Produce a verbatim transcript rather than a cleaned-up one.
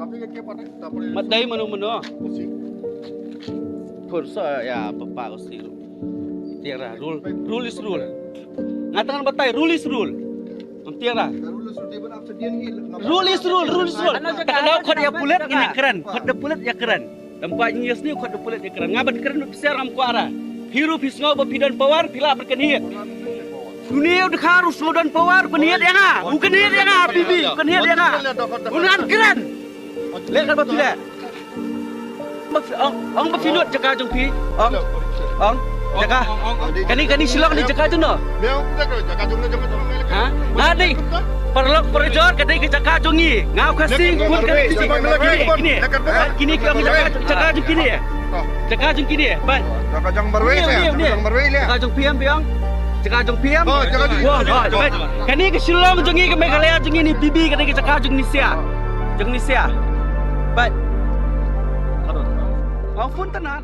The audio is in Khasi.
Mat dei mano mano. Pur sa ya papa ko si. Tiara rule, rule is rule. Nga tang batai rule is rule. Ngam tiara. Rule is rule, rule is rule. Kada khot ya pulit ngin ya kren. Khot da pulit ya kren. Tempat ni yes ni khot da pulit ya kren. Nga ban kren psiar ngam kuara. Hiru phi sngew ba phi don power phi lah ban kynhied. Une u dkhar u sngew don power u kynhied ïa nga. U kynhied ïa nga P B u kynhied ïa nga. Un ngan kren. Leh kat ba phi leh. Ong ong ba phi nud jaka jong phi. Ong ong jaka. Kani kani Shillong ni jaka jong no. Ha? Nga dei paralok parajor ka dei ka jaka jong ngi. Nga u Khasi ngut ka dei kini kini. Kini ki ong jaka jaka jong kini. Jaka jong kini. Bad. Jaka jong marwei. Jaka jong P M biang. Jaka jong P M. Oh, jaka jong P M. Kani ka Shillong jong ngi ka Meghalaya jong ngi ni P B kani ka jaka jong ni sia. Jong ni sia. Bad. Ong phone tana.